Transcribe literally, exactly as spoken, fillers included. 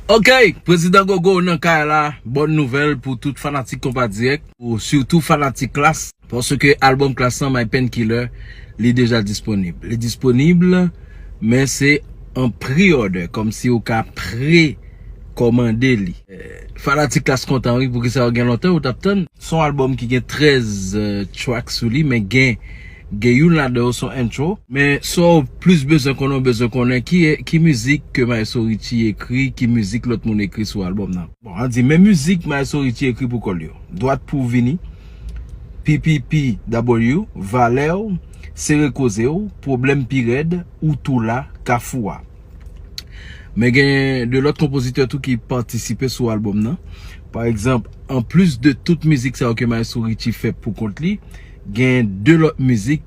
Ok, Prezidan Gogo nan kay la, bòn nouvèl pou tout fanatik Konpa Dirèk, ou sitou fanatik Klass, paske albòm Klass lan, My Painkiller, li deja disponib. Li disponib, men se an pre-order, kòmsi ou ka pre-kòmande li. Eh, fanatik Klass kontan, wi, poukisa yo gen lontan yo t ap tann. Se yon albòm ki gen trèz, eh, track sou li, men gen, gen youn ladan yo se yon intro. Men sa w plis bezwen konnen, w bezwen konnen ki, ki mizik ke Maestro Richie ekri, ki mizik lòt moun ekri sou albòm nan. Bon, an di, men mizik Maestro Richie ekri pou kò l yo. Dwat pou Vini, P P P W, Valè w, Sere koze w, Pwoblèm pi rèd, Ou tou la, Kafou a. Men gen de lòt konpozitè tou ki patisipe sou albòm nan. Pa egzanp, anplis de tout mizik sa yo ke Maestro Richie fè pou kont li, gen de lòt mizik ke